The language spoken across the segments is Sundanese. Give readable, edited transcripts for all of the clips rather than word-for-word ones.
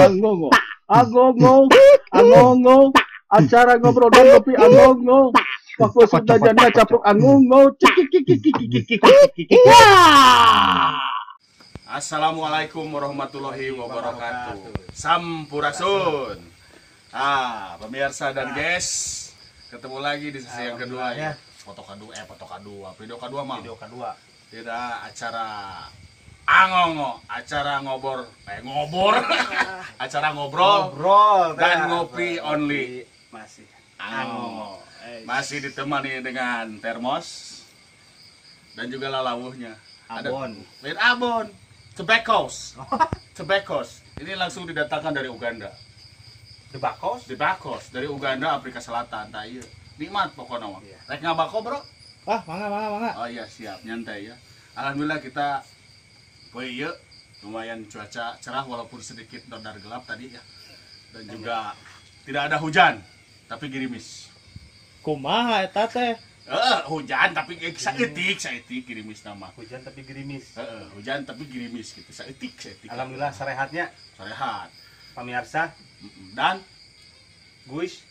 Angongo, angongo, angongo, acara ngobrol dan ngopi angongo. Waktu sudah janda caplok angongo. Assalamualaikum warahmatullahi wabarakatuh. Sampurasun. Ah, pemirsa dan guys, ketemu lagi di sesi yang kedua ya. Foto kedua, video kedua mah. Video kedua. Tidak acara Angongo, acara ngobor, ngobor, acara ngobrol, ngobrol dan ngopi only. Masih Angongo. Masih ditemani dengan termos dan juga lalawuhnya. Abon. Ada, abon. Tobaccos. Tobaccos. Ini langsung didatangkan dari Uganda. Debakos? Debakos dari Uganda, Afrika Selatan. Tah ieu. Nikmat pokoknya mah. Rek ngabako, Bro? Wah, mangga mangga mangga. Oh iya, siap, nyantai ya. Alhamdulillah kita poe ieu lumayan cuaca cerah walaupun sedikit dodar gelap tadi ya. Dan juga tidak ada hujan, tapi gerimis. Kumaha eta teh? Hujan tapi saeutik, saeutik gerimis nama. Hujan tapi gerimis. Hujan tapi gerimis gitu. Saeutik, saeutik. Alhamdulillah sarehatnya. Sarehat. Pemirsa dan guys.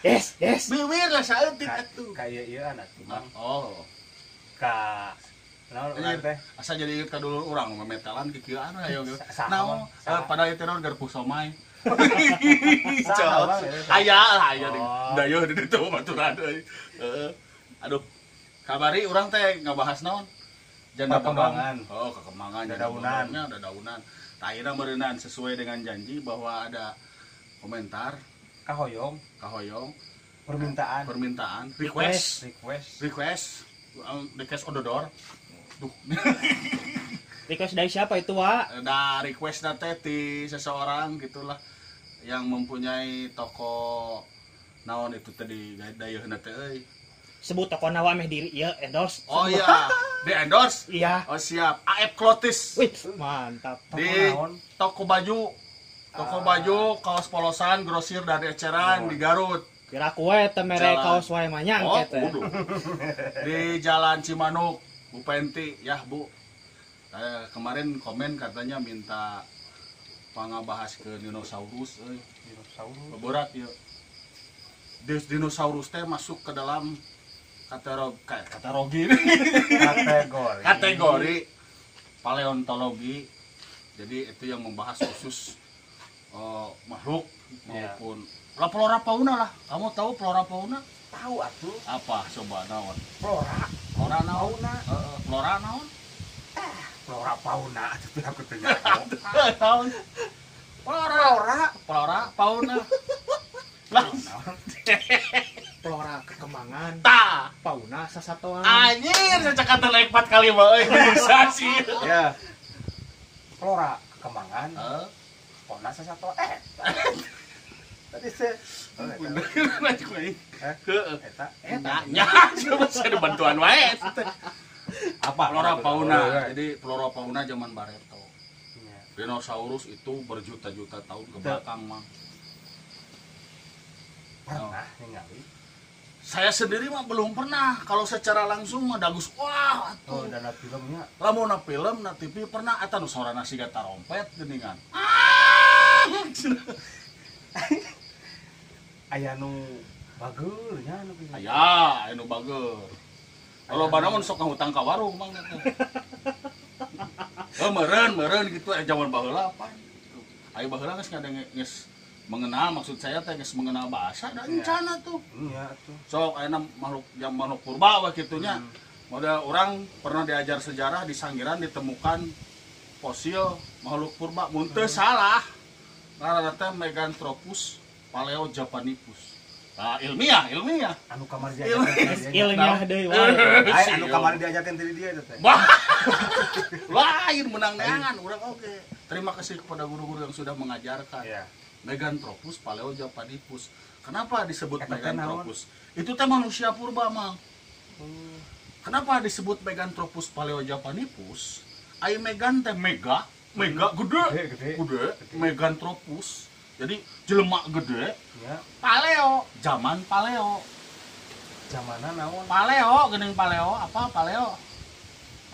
Yes, yes. Biwir lah saeutik atuh. Kayak ieu atuh, Bang. Oh. Ka naon urang teh? Asa jadi inget ka dulur urang memetalan kikieuan ayo gitu. Naon? Padahal ieu teh naon garpu somai. Aya lah aya deui. Dayeuh di ditu baturan euy. Heeh. Aduh. Kabari urang teh ngabahas naon? Janda perkembangan. Oh, kekembangan dadaunan. Dadaunan. Tah ayeuna meureunnan sesuai dengan janji bahwa ada komentar kahoyong, kahoyong, permintaan, permintaan, request, request, request, request ododor. Duh. Request dari siapa itu, Wak? Nah, request teh ti seseorang gitulah yang mempunyai toko naon itu tadi dayeuhna teh euy. Sebut toko nawa meh diri ieu endorse. Oh iya, di endorse? Iya. Oh siap. AF Clotis. Wih, mantap. Toko di naon? Toko baju. Toko baju, kaos polosan, grosir dan eceran di Garut. Kira kue teh mere kaos wae manyang oh, teh. Kudu. Di Jalan Cimanuk, Bu Penti, ya Bu. Kemarin komen katanya minta pangabahas ke dinosaurus euy. Dinosaurus. Berat ya. Dinosaurus teh masuk ke dalam kategori kategori kategori paleontologi. Jadi itu yang membahas khusus makhluk maupun lah flora fauna lah. Kamu tahu flora fauna? Tahu atuh. Apa coba naon? Flora. Flora naon? Fauna. Flora naon? Flora fauna atuh aku teh. Naon? Flora, flora fauna. Lah flora kekembangan. Ta, fauna sasatoan. Anjir, saya kata naik 4 kali mah euy bisa sih. Ya. Flora kekembangan. Fauna sasatoan. Tadi se eta eta nya coba saya bantuan wae. Apa flora fauna? Jadi flora fauna zaman Bareto. Dinosaurus itu berjuta-juta tahun ke belakang mah. Pernah ningali? Saya sendiri mah belum pernah. Kalau secara langsung mah dagus wah atuh. Oh, dana filmnya. Lamun na film na TV pernah eta nu sorana siga tarompet geuningan. Ah! Aya nu bageur nya nu kitu. Aya, aya nu bageur. Kalau bana mun sok ngahutang ka warung mang teh. Oh, meureun gitu zaman baheula apa gitu. Aya baheula geus ngadenge geus mengenal, maksud saya teh geus mengenal bahasa dan rencana tuh. Iya tuh. Sok ayeuna makhluk jam makhluk purba we kitu nya. Model orang pernah diajar sejarah di Sangiran ditemukan fosil makhluk purba mun teu salah. Ngaranna teh Meganthropus paleojapanicus. Nah, ilmiah, ilmiah. Anu kamari diajarkeun. Ilmiah deui wae. Ai anu kamari diajarkeun tadi dia teh. Lain menang neangan urang oge. Terima kasih kepada guru-guru yang sudah mengajarkan. Yeah. Meganthropus paleojapanicus. Kenapa disebut Meganthropus? Itu teh manusia purba, Mang. Kenapa disebut Meganthropus paleojapanicus? Ai megan teh mega, mega gede, gede, gede, Meganthropus. Jadi jelema gede, ya. Paleo, zaman paleo. Zamanan naon? Paleo, geuning paleo, apa paleo?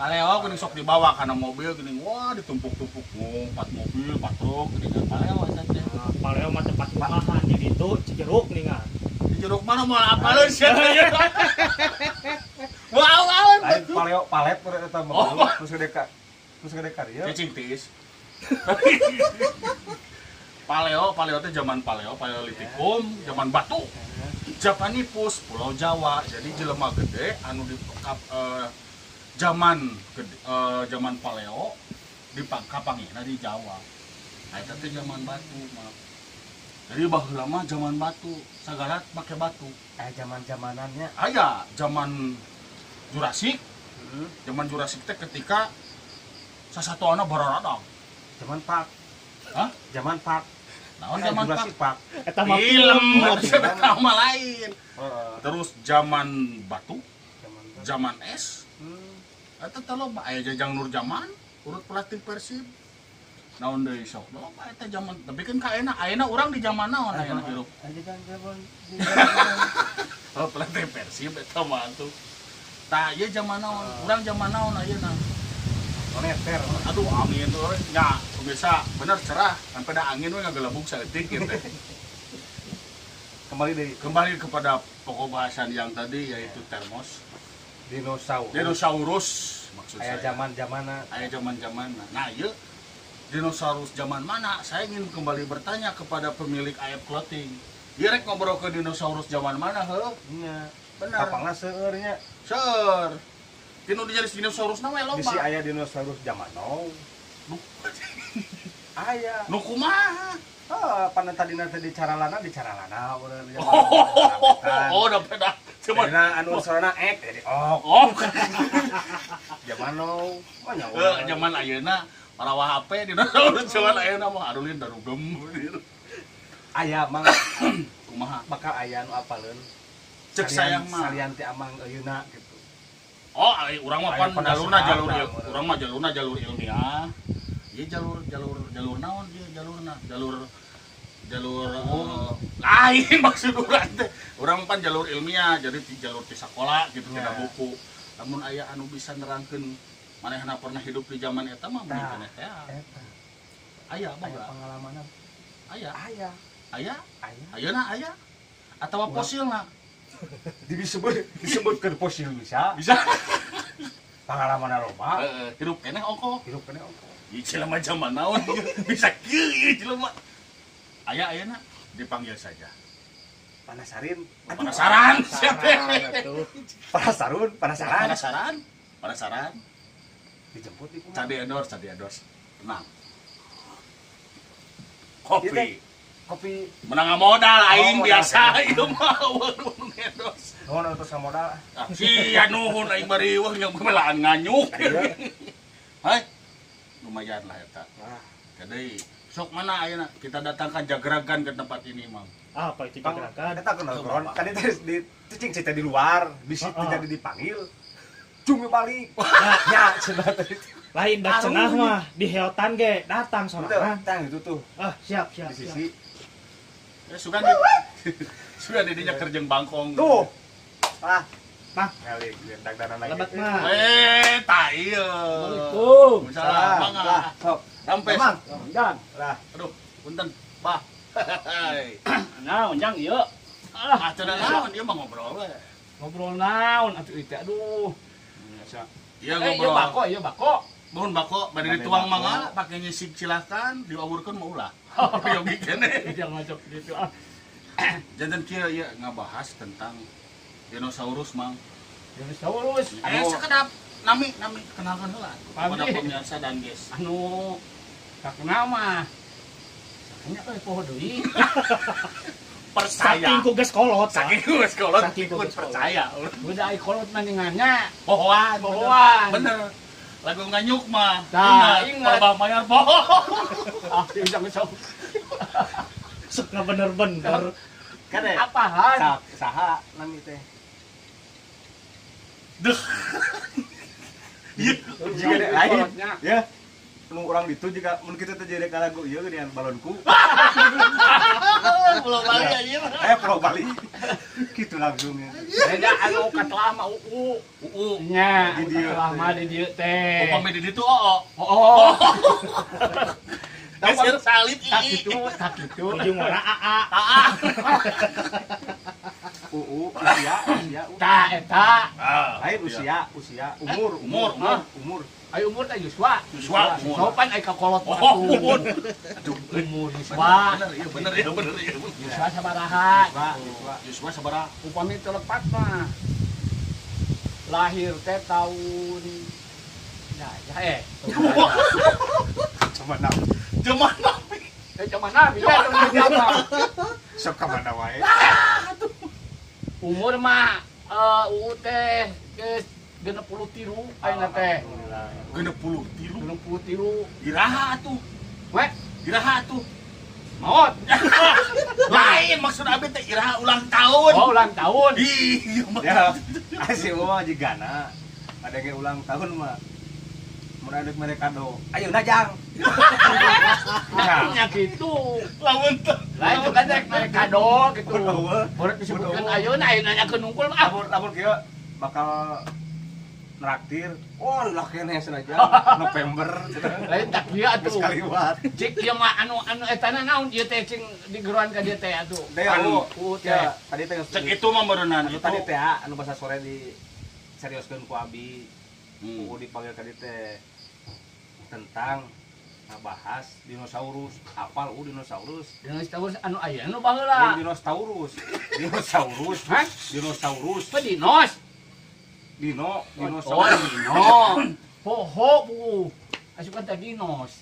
Paleo geuning sok dibawa kana mobil geuning wah ditumpuk-tumpuk empat mobil, empat truk geuning paleo eta teh. Paleo mah tempat rumahan di ditu Cijeruk ningan. Cijeruk mana moal apaleun sia teh. Wow, awan. Lain paleo palet eta mah. Terus gede ka. Terus gede karya. Cicing tiis. Paleo, paleo teh zaman paleo, paleolitikum, zaman batu. Japanipus, Pulau Jawa. Jadi jelema gede anu di zaman gede, zaman paleo dipangkapangina di Jawa. Nah, eta teh zaman batu mah. Jadi baheula mah zaman batu, sagala make batu. Zaman-zamanannya. Aya zaman Jurassic. Zaman Jurassic teh ketika sasatoana bararadag. Zaman Park. Hah? Zaman Park. Naon zaman Jurassic Park? Eta mah film, eta mah lain. Terus zaman batu, zaman es. Eta teh loba aya Jajang Nurjaman, urut pelatih Persib. Naon deui sok loba eta zaman, tapi kan ka ayeuna, ayeuna urang di zaman naon ayeuna hirup. Jajang zaman. Oh, pelatih Persib eta mah atuh. Tah ieu zaman naon? Urang zaman naon ayeuna? Moneter. Aduh angin tuh nya pemirsa bener cerah sampai ada angin we ngagelebug saeutik gitu. Kembali kepada pokok bahasan yang tadi yaitu termos dinosaurus. Dinosaurus maksud aya saya. Zaman-zamana. Aya zaman-zamana. Nah, ieu dinosaurus zaman mana? Saya ingin kembali bertanya kepada pemilik AF Clothing. Ieu rek ngobrol ke dinosaurus zaman mana heuh? Nya. Bener. Kapangna seueur nya. Seueur. Tinu dijadi dinosaurus na we loba. Bisi aya dinosaurus zaman now. Aya. Nu kumaha? Heuh, pan tadina teh di caralana urang. Oh, udah beda. Cuman dina anu sorana ek jadi ok. Oh. Zaman now. Mah nya. Heuh, zaman ayeuna parawa HP dinosaurus zaman ayeuna mah arulin darugem. Aya mang kumaha? Bakal aya nu apaleun. Cek sayang mah. Salian teh amang ayeuna gitu. Oh, urang mah pan jalurna jalur urang mah jalurna jalur ilmiah. Ieu jalur jalur jalur naon ieu jalurna? Jalur jalur lain maksud urang teh. Urang pan jalur ilmiah, jadi ti jalur ti sakola gitu tina buku. Lamun aya anu bisa nerangkeun manehna pernah hidup di zaman eta mah mending keneh teh. Eta. Aya mah pengalamanna. Aya. Aya. Aya? Ayeuna aya. Atawa fosilna? Disebutkeun fosil bisa. Bisa. Pengalaman loba. Heeh, hirup keneh ongkoh. Hirup keneh ongkoh. Ieu jelema zaman naon bisa kieu ieu jelema. Aya ayeuna dipanggil saja. Panasarin. Penasaran sia teh. Panasarun, penasaran. Penasaran? Penasaran. Dijemput di kumaha? Cadi endorse, Tenang. Kopi. Kopi menang modal aing biasa ieu mah eueuh endorse. Nuhun atuh modal. Ah, sia nuhun aing bari wah nya belaan nganyuk. Hai. Lumayan lah eta. Jadi sok mana ayeuna kita datangkan jagragan ke tempat ini, Mang. Apa itu jagragan? Eta kenal koron. Kan itu di cicing cerita di luar, bisi tidak dipanggil. Cumi balik. Nya cenah tadi. Lain da cenah mah di heotan ge datang sorangan. Datang itu tuh. Ah, siap siap. Di sisi. Ya sugan di sugan di dinya kerjeng bangkong. Tuh. Ah, Mah. Kali dagdanan lagi. Lebat mah. Eh, tai ieu. Assalamualaikum. Salam, mangga. Sok. Rampes. Mang, Jang. Lah, Aduh, punten. Bah. Naon jang ieu? Ah, cenah naon ieu mah ngobrol we. Ngobrol naon atuh ieu teh aduh. Biasa. Iya Eh, ieu ngobrol. bako, ieu bako. Mohon bako bade dituang mangga pake nyisik silakan diawurkeun mah ulah. Yogi keneh. Jangan ngajak gitu ah. Janten kieu ieu ngabahas tentang dinosaurus mang. Dinosaurus. Eh sakedap nami nami kenalkan heula kepada Pami. pemirsa dan guys. Anu kakenal mah. Sakanya euy poho deui. Percaya. Saking ku geus kolot. Saking geus kolot Saking ku ikut geus kolot. percaya. Udah ai kolot maningannya. Pohoan. Pohoan. Bener. Lagu nganyuk mah. Nah, ingat. Ingat. Bayar poho. Ah, bisa bisa. Sok bener-bener. Kan ya? Apahan? Saha nami teh. Duh. Iya. Jika ada lain. Kolotnya. Ya. Nu urang ditu jika mun kitu teh jadi ka lagu ieu geuningan balonku. Pulau Bali aja. Pulau Bali. Gitu langsung ya. Beda anu katelah mah UU. UU. Nya, katelah mah di dieu teh. Upami di ditu oo. Oo. Geus salib tak kitu, tak kitu. Ujung ora AA. AA. UU usia, usia. Ta eta. Lain usia, usia, umur, umur, umur. Ayo umur teh Yuswa. Yuswa umur. Sopan ai ka kolot mah. Oh, umur. Aduh, umur Yuswa. Bener, iya bener, iya bener, iya. Yuswa sabaraha? Yuswa, Yuswa sabaraha? Upami teu lepat mah. Lahir teh tahun ya, ya Zaman nabi. Zaman nabi. Zaman nabi teh zaman. Sok ka mana wae. Umur mah UU teh geus 63 ayeuna teh. 63. 63. Iraha atuh. We, iraha atuh. Maot. Lain maksud abi teh iraha ulang tahun. Oh, ulang tahun. Ih, ya. Si mah jigana. Ada ge ulang tahun mah. Mun ada mere kado. Ayeuna jang. Nya kitu. Lamun teh. Lain juga rek mere kado kitu. Baru disebutkeun ayeuna ayeuna nyakeun nungkul mah. Lamun kieu bakal traktir, oh lah kene senajan November. Lain tak kieu atuh. Geus kaliwat. Cik ieu mah anu anu etana naon ieu teh cing digeroan ka dieu teh atuh. Anu teh tadi teh cek itu mah meureunnan itu. Tadi teh anu bahasa sore di serioskeun ku abi. Ku dipanggil ka dieu teh tentang ngabahas dinosaurus. Apal u dinosaurus? Dinosaurus anu aya anu baheula. Dinosaurus. Dinosaurus. Hah? Dinosaurus. Apa dinos? Dino, dinosaurus. Oh, dino. Poho bu. Asukan teh dinos.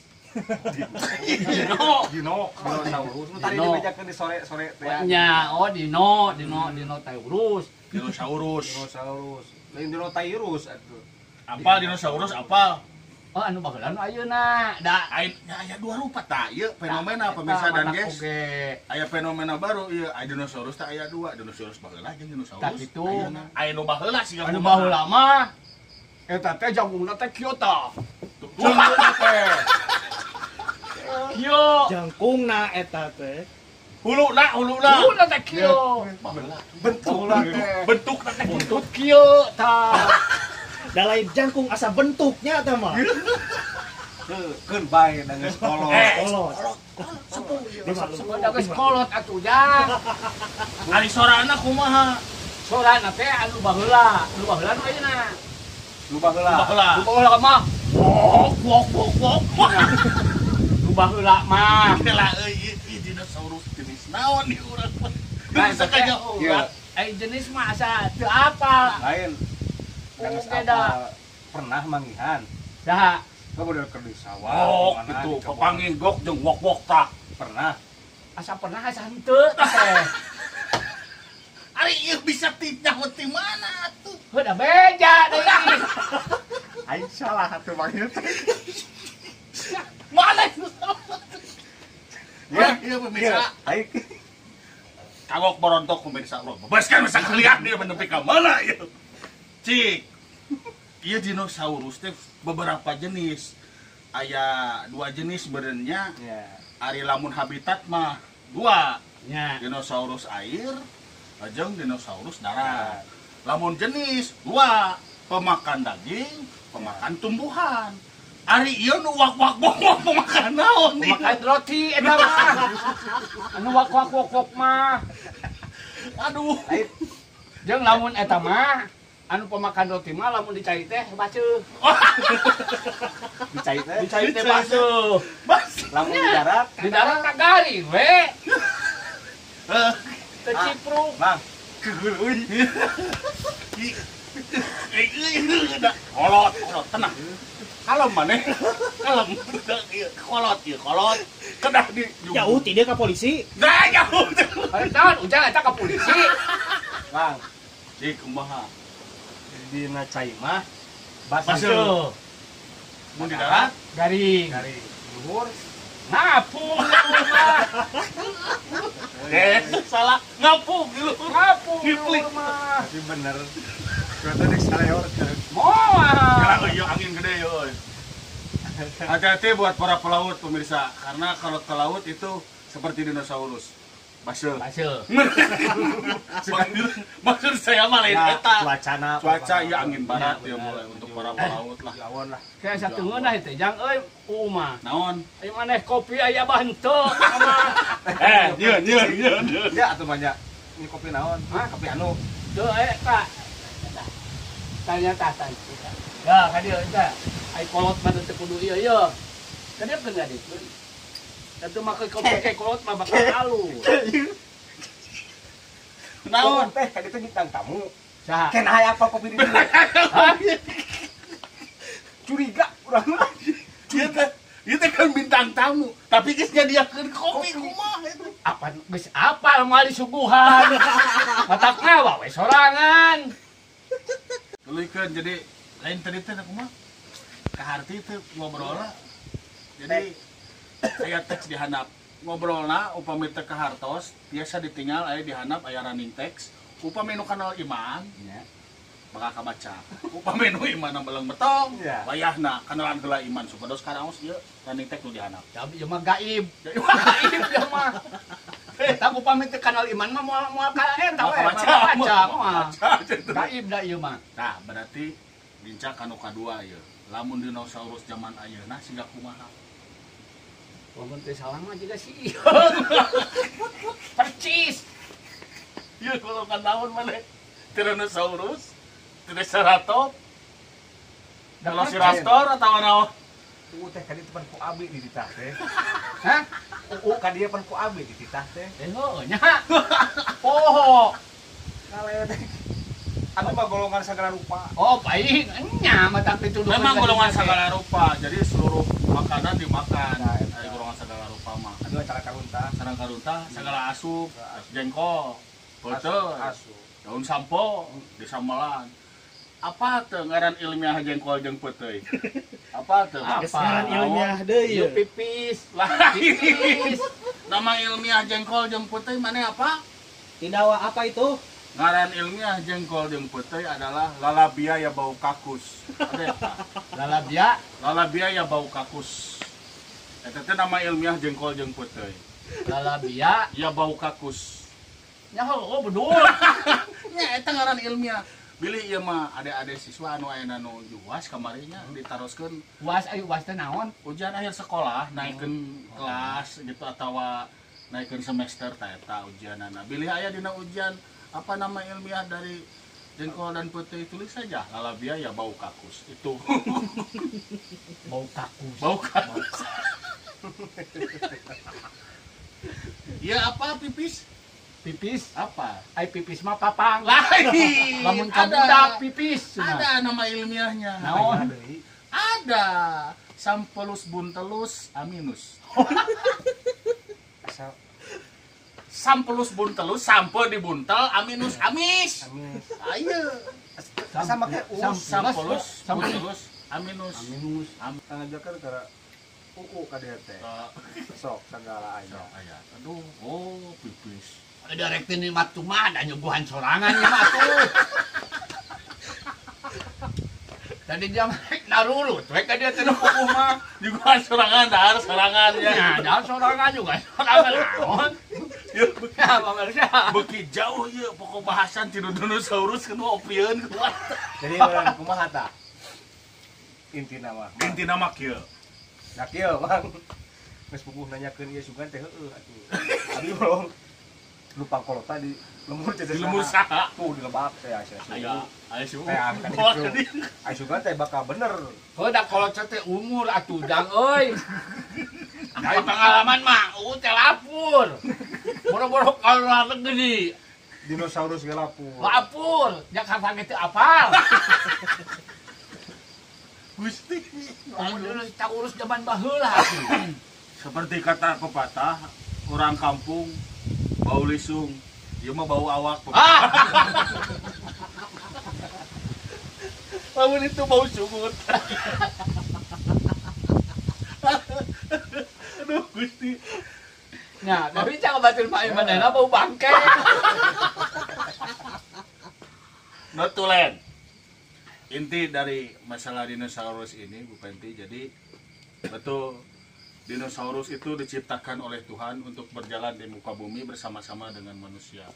Dino. Dino, dinosaurus. Nu tadi dibejakeun di sore-sore teh. Nya, oh dino, dino, dinotaurus. Dinosaurus. Dinosaurus. Lain dinotaurus atuh. Apal dinosaurus apal. Oh, anu baheula anu ayeuna. Da aya aya dua rupa tah ieu fenomena pemirsa dan guys. Aya fenomena baru ieu, aya dinosaurus teh aya dua, dinosaurus baheula jeung dinosaurus. Tah kitu. Aya nu baheula siga anu baheula mah eta teh jangkungna teh kieu tah. Jangkungna teh. Kieu. Jangkungna eta teh. Huluna, huluna. Huluna teh kieu. Baheula. Bentukna teh. Bentukna teh buntut kieu tah. Da lain jangkung asa bentuknya teh mah. Keun bae da geus kolot. Kolot. Sepuh da geus kolot atuh jang. Ari sorana kumaha? Sorana teh anu baheula, nu baheula nu ayeuna. Nu baheula. Nu baheula mah. Wok wok wok wok. Nu baheula mah. Heula euy ieu dinosaurus jenis naon di urang mah. Bisa kanyaho. Ai jenis mah asa teu apal. Lain. Beda. Pernah manggihan. Saha? Kamu udah ke sawah. Oh, gitu. Papanggih gok jeung wok-wok tah. Pernah. Asa pernah asa henteu teh. Ari ieu bisa tinyaho ti mana atuh? Heuh da beja deui. Aing salah atuh manggil teh. Mana itu? Ya, ieu pemirsa. Aing kagok borontok pemirsa. Bebaskan bisa kalian dia menepi ka mana ieu. Cik. Iya dinosaurus teh beberapa jenis. Aya dua jenis sebenarnya. Yeah. Ari lamun habitat mah dua. Yeah. Dinosaurus air jeung dinosaurus darat. Yeah. Lamun jenis dua, pemakan daging, pemakan tumbuhan. Ari ieu nu wak-wak wak pemakan naon? Pemakan roti eta mah. Anu wak-wak wak mah. Aduh. Jeung lamun eta mah anu pemakan roti mah lamun dicai teh baceuh. Dicai teh? Dicai teh baceuh. Lamun di darat? Di darat tak garing we. Teu cipruk. Bang, keul euy. Kolot, kolot tenang. Kalem maneh. Kalem. Kolot ieu, kolot. Kedah di jauh ti dia ka polisi. Nah, jauh. Naon ujang eta ka polisi. Bang, cik kumaha? Dina cai mah baseuh. Mun di darat garing. Garing. Luhur ngapung mah. Salah ngapung di luhur. Ngapung ngiplik mah. Tapi bener. Cuaca dek saleor. Moal. Ieu angin gede euy. Hati-hati buat para pelaut pemirsa, karena kalau ke laut itu seperti dinosaurus. Baseuh. Baseuh. Maksud saya mah lain eta. Cuaca ya angin barat ya mulai untuk para pelaut lah. Awan lah. Kayak satu ngeunah teh jang euy mah. Naon? Ayo maneh kopi aya bah henteu. Nyeun. Ya atuh banyak. Ini kopi naon? Hah? Kopi anu. Teu eta. Tanya tah tah. Ya ka dieu eta. Ai kolot mah teu kudu ieu ieu. Ka dieu keun dieu. Tentu mah kopi kayak kolot mah bakal halus. Naon teh ka ditu bintang tamu. Saha? Ken aya apa kopi di dieu? Hah? Curiga urang mah. Ieu teh kan bintang tamu, tapi geus nyadiakeun kopi kumaha eta? Apa geus apal moal disuguhan. Matakna wae sorangan. Tuluikeun jadi lain tadi teh kumaha? Kaharti teh ngobrolna. Jadi aya teks dihandap ngobrolna upami teu kahartos biasa ditinggal aya dihandap aya running text upami nu kanal iman nya bakal kabaca upami nu iman beleng betong wayahna kanalan heula iman supados karaos ieu running text nu dihandap ieu mah gaib gaib ieu mah eta upami teu kanal iman mah moal ka eta we baca moal gaib da ieu mah. Tah berarti lincah kanu kadua ieu lamun dinosaurus zaman ayeuna siga kumaha? Lamun teh salah mah juga sih. Percis. Ieu golongan naon maneh? Tyrannosaurus, Triceratops, Velociraptor atawa naon? Teh ka dieu pan ku abi di titah teh. Hah? Ka dieu pan ku abi di titah teh. Heuh nya. Poho. Ngalewe teh. Anu mah golongan segala rupa. Oh, baik. Nya mah tapi tuduh. Memang golongan segala rupa. Jadi seluruh makanan dimakan. Nah, dari golongan segala rupa mah. Anu cara karunta, sarang karunta, segala asup, jengkol, peuteut, daun sampo, disambelan. Apa teu ngaran ilmiah jengkol jeung peuteuy? Apa teu? Ngaran ilmiah deui. Ieu pipis. Pipis. Nama ilmiah jengkol jeung peuteuy mana apa? Tidak apa itu? Ngaran ilmiah jengkol jeung peuteuy adalah lalabia ya bau kakus. Ada eta? Lalabia? Lalabia ya bau kakus. Eta teh nama ilmiah jengkol jeung peuteuy. Lalabia ya bau kakus. Nya heueuh bedul. Nya eta ngaran ilmiah. Bilih ieu mah ade-ade siswa anu ayeuna nu juas kamari nya ditaroskeun. UAS ayo UAS teh naon? Ujian akhir sekolah, naikeun kelas gitu atawa naikeun semester tah eta ujianana. Bilih aya dina ujian apa nama ilmiah dari jengkol dan peuteuy tulis saja lalabia ya bau kakus itu. Bau kakus. Bau kakus. Ya apa pipis? Pipis apa? Ai pipis mah papang. Lain. Lamun kabudak pipis. Ada nama ilmiahnya. Naon? Ada. Sampelus buntelus aminus. Sampelus buntelus, sampo dibuntel, aminus amis. Amis. Ayo. Sama kayak us. Sampelus buntelus aminus. Aminus. Ngajakeun kana UU ka dieu teh. Sok sagala aya. Aya. Aduh, oh pipis. Ada rek teh mah mah da nyuguhan sorangan ieu mah atuh. Tadi jam rek narurut we ka dieu teh nu pupuh mah. Nyuguhan sorangan dahar sorangan ya. Ya, dahar sorangan juga. Sorangan naon? Ya, beuki jauh ieu pokok bahasan ti dinosaurus kana opieun kuat. Jadi urang kumaha tah? Intina mah. Intina mah kieu. Da kieu, Bang. Geus pupuh nanyakeun ieu sugan teh heueuh atuh. Abi bolong lupa kolota di lemur teh di lemur saha tuh di lebak teh aya aya aya suhu aya sugan teh bakal bener heuh da kolot teh umur atuh dang euy dari pengalaman mah teh lapur boro-boro kalau gede dinosaurus ge lapur lapur Jakarta ge teu apal Gusti dinosaurus zaman baheula seperti kata pepatah orang kampung bau lisung, ieu mah bau awak. Ah. Lamun itu bau sungut. Aduh Gusti. Nah, tapi jangan batin Pak Iman bau bangke. Notulen. Inti dari masalah dinosaurus ini Bu Penti, jadi betul Dinosaurus itu diciptakan oleh Tuhan untuk berjalan di muka bumi bersama-sama dengan manusia.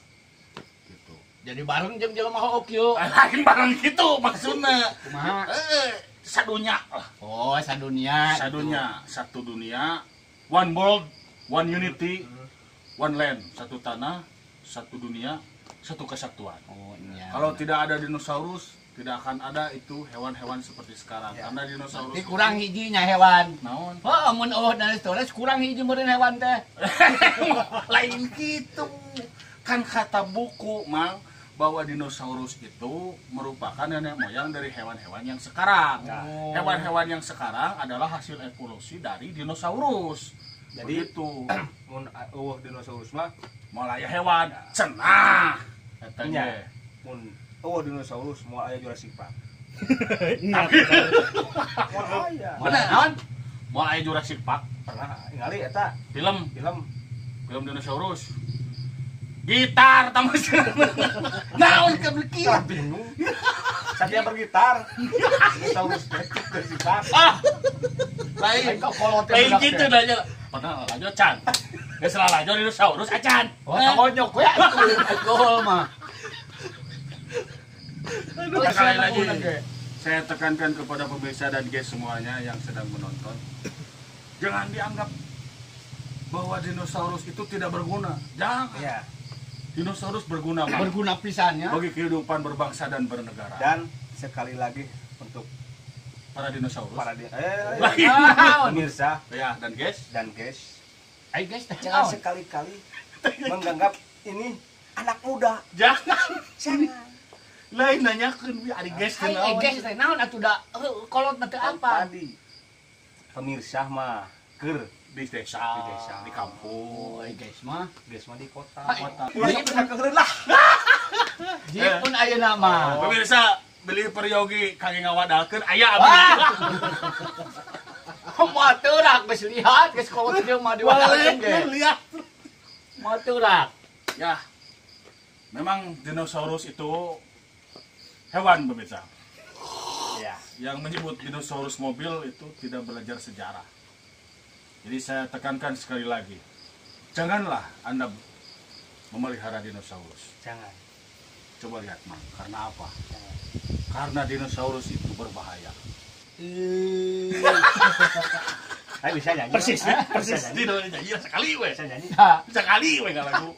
Gitu. Jadi bareng jeung jelema hook kieu. Lain bareng gitu maksudnya. Kumaha? Sadunya lah. Oh, sadunia. Sadunya, satu dunia, one world, one unity, one land, satu tanah, satu dunia, satu kesatuan. Oh, iya. Kalau tidak ada dinosaurus, tidak akan ada itu hewan-hewan seperti sekarang. Ya. Karena dinosaurus Jadi kurang hijinya hewan. Naon? Oh, mun eueuh dinosaurus kurang hiji meureun hewan teh. Lain gitu. Kan kata buku, Mang, bahwa dinosaurus itu merupakan nenek moyang dari hewan-hewan yang sekarang. Oh. Hewan-hewan yang sekarang adalah hasil evolusi dari dinosaurus. Jadi itu mun eueuh dinosaurus mah moal aya hewan cenah. Eta nya. ge. Mun eueuh dinosaurus moal aya Jurassic Park. Tapi Moal aya. Bener naon? Moal aya Jurassic Park Pernah ningali eta film film film dinosaurus. Gitar tamu naon kebelik Lah bingung. Satya bergitar. Dinosaurus teh Jurassic Park. Ah. Lain Lain kok kolot lain gitu nanya. Pernah lalajo can. Geus lalajo dinosaurus acan. Oh, tokonyok we atuh alkohol mah. Sekali lagi saya tekankan kepada pemirsa dan guys semuanya yang sedang menonton, jangan dianggap bahwa dinosaurus itu tidak berguna. Jangan. Iya. Dinosaurus berguna, Bang. Berguna pisannya. Bagi kehidupan berbangsa dan bernegara. Dan sekali lagi untuk para dinosaurus. Para pemirsa ya dan guys, Ayo guys, jangan sekali-kali menganggap ini anak muda. Jangan. Jangan. Lain nanyakeun we ari guys teh naon. Guys teh naon atuh da kolot mah teu apa. Tadi pemirsa mah keur di desa, di kampung. Oh, guys mah, di kota. Kota. Ulah pernah keureun lah. Jeung pun ayeuna mah. Pemirsa, beli peryogi kangge ngawadalkeun aya abdi. Moal teurak geus lihat geus kolot jeung mah diwadalkeun ge. Lihat. Moal teurak. Ya. Memang dinosaurus itu hewan pemirsa. Ya. Yang menyebut dinosaurus mobil itu tidak belajar sejarah. Jadi saya tekankan sekali lagi, janganlah Anda memelihara dinosaurus. Jangan. Coba lihat, Mang. Karena apa? Jangan. Karena dinosaurus itu berbahaya. Saya bisa nyanyi. Persis, persis. Nyanyi sekali we. Bisa nyanyi. Sekali we nggak lagu.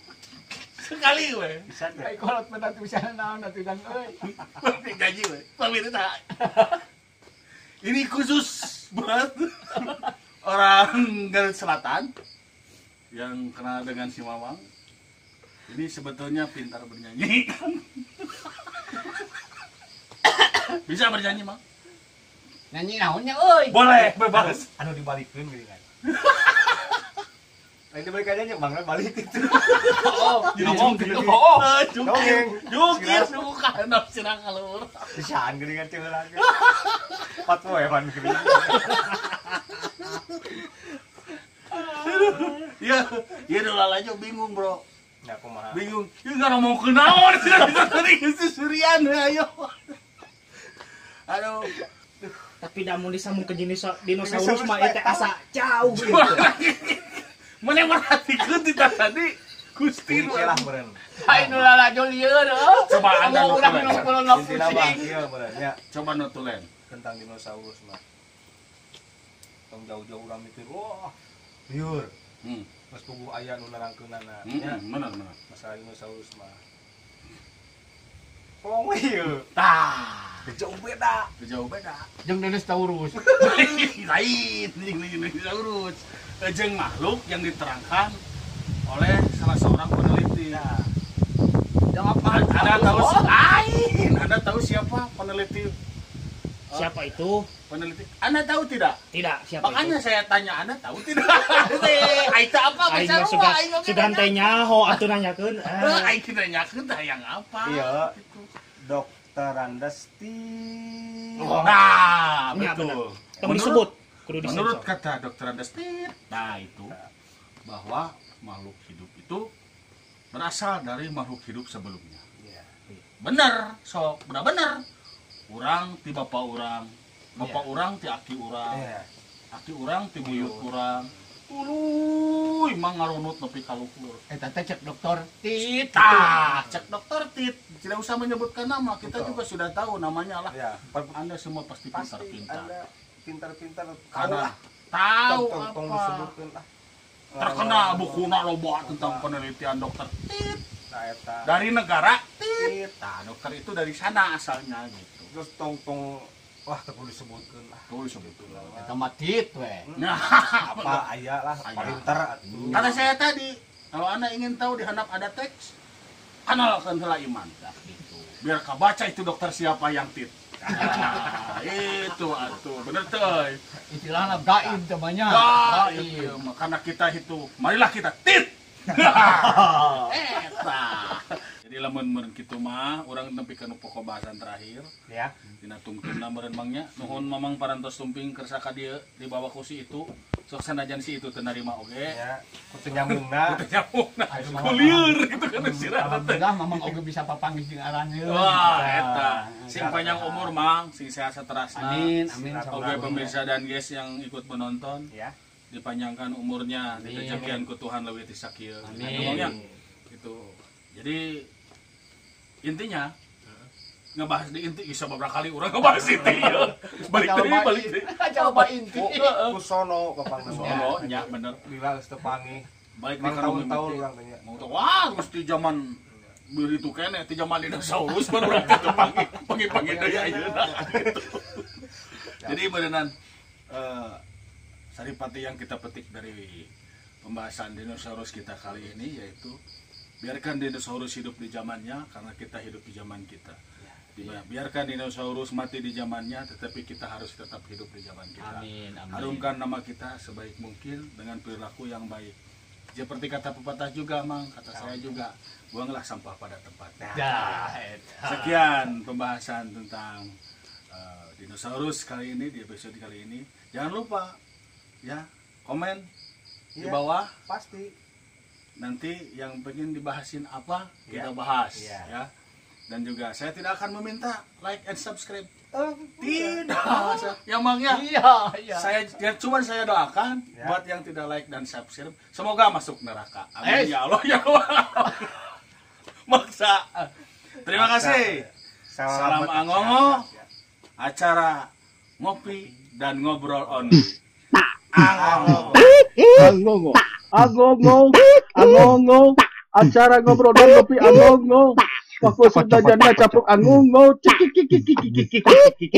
Sekali we. Bisa. Ai kolot mah teu bisa naon atuh dan euy. Nyanyi we. Pemirsa. Ini khusus buat orang Garut Selatan yang kenal dengan si Mamang. Ini sebetulnya pintar bernyanyi. Bisa bernyanyi, Mang? Nyanyi naonnya euy? Boleh, bebas. Anu dibalikeun geuning kan. Lain dibalik aja nya Bang, balik itu. Oh, ngomong gitu. Oh, jungkir. Jungkir suka nafsirang kalur. Bisaan geuning kan teu lagi. Pat poe pan geuning. Ya, ya udah aja bingung, Bro. Ya kumaha. Bingung. Ieu ngomong kunaon cenah bisa tadi susurian we ayo. Aduh. Tapi da mun disambung ke jenis dinosaurus mah ieu teh asa jauh gitu. Mana merhatikeun ti tadi Gusti nu lah meureun. Ai nu lalajo lieur heuh. Coba Anda urang nu Intina mah ieu meureun nya. Coba notulen tentang dinosaurus mah. Tong jauh-jauh urang mikir, wah, lieur. Mas puguh aya nu nerangkeunana nya. Bener, bener. Masalah dinosaurus mah. Kolong we ieu. Tah, jauh beda. Jauh beda. Jeung dinosaurus. Lain jeung dinosaurus. Jeung makhluk yang diterangkan oleh salah seorang peneliti. Nah. Yang apa? Anda tahu lain. Anda tahu siapa peneliti? Siapa itu? Peneliti. Anda tahu tidak? Tidak, siapa Makanya itu? Saya tanya Anda tahu tidak? Aing apa Aing mah sudah teh nyaho atuh nanyakeun. Aing teh nanyakeun teh yang apa? Iya. Dokter Andasti. Nah, betul. Tong disebut, kudu disensor. Menurut kata Dokter Andasti, nah itu bahwa makhluk hidup itu berasal dari makhluk hidup sebelumnya. Iya. Benar, sok benar-benar. Urang ti bapak urang, bapak urang ti aki urang, aki urang ti buyut urang, Tuluy mang ngaronot nepi ka luhur. Eta teh cek dokter Tit. Tah, cek dokter Tit. Tidak usah menyebutkan nama, kita juga sudah tahu namanya lah. Ya. Anda semua pasti pintar-pintar. Anda pintar-pintar karena tahu tong apa. Disebutkeun lah. Terkenal bukuna loba tentang penelitian dokter Tit. Nah, eta. Dari negara Tit. Nah, dokter itu dari sana asalnya gitu. Terus tong-tong wah teu kudu disebutkeun lah. Tuh sebetulnya. Eta mah Tit we. Nah, Apa aya lah pintar atuh. Kata saya tadi, kalau Anda ingin tahu di handap ada teks, kenalkan heula iman. Gitu. Biar kabaca itu dokter siapa yang Tit. Nah, itu atuh, bener teh. Istilahna gaib teh banyak. Gaib. Karena kita itu, marilah kita Tit. Eta. Jadi lamun meureun kitu mah urang nepi ka nu pokok bahasan terakhir. Ya. Dina tungtungna meureun mangnya nuhun mamang parantos tumping kersa ka dieu dibawa ku si itu. Sok sanajan si itu teu narima oge. Ya, kudu nyambungna. Kudu nyambungna. Kulieur gitu kan sirah teh. Alhamdulillah mamang oge bisa papanggih jeung aranjeun. Wah, eta. Sing panjang umur mang, sing sehat saterasna. Amin, amin. Oge pemirsa dan guys yang ikut menonton. Ya. Dipanjangkan umurnya, ditejekian ku Tuhan leuwih ti sakieu. Amin. Gitu. Jadi intinya ngebahas di inti bisa beberapa kali orang ngebahas inti ya. Balik deui, balik deui. Coba inti. Ku sono bapang Sono nya bener. Lila geus teu panggih. Balik di tahun-tahun urang teh nya. Mau wah geus di zaman begitu keneh ti zaman dinosaurus baru urang teh panggih, panggih-panggih deui ayeuna gitu. Jadi beneran saripati yang kita petik dari pembahasan dinosaurus kita kali ini yaitu biarkan dinosaurus hidup di zamannya karena kita hidup di zaman kita. Ya. Biarkan dinosaurus mati di zamannya, tetapi kita harus tetap hidup di zaman kita. Amin, amin. Harumkan nama kita sebaik mungkin dengan perilaku yang baik. Seperti kata pepatah juga, Mang, kata saya juga, buanglah sampah pada tempatnya. Ya, sekian pembahasan tentang dinosaurus kali ini di episode kali ini. Jangan lupa ya komen di bawah pasti. Nanti yang pengen dibahasin apa kita bahas ya. Dan juga saya tidak akan meminta like and subscribe. Tidak. Ya Mang ya. Iya, iya. Saya ya, cuman saya doakan buat yang tidak like dan subscribe semoga masuk neraka. Amin ya Allah ya Allah. Maksa. Terima kasih. Salam Angongo. Acara ngopi dan ngobrol on. Angongo. Angongo. Angongo. Angongo. Acara ngobrol dan ngopi angongo. Waktu sudah janda capuk angongo. Cik cik cik cik cik cik cik.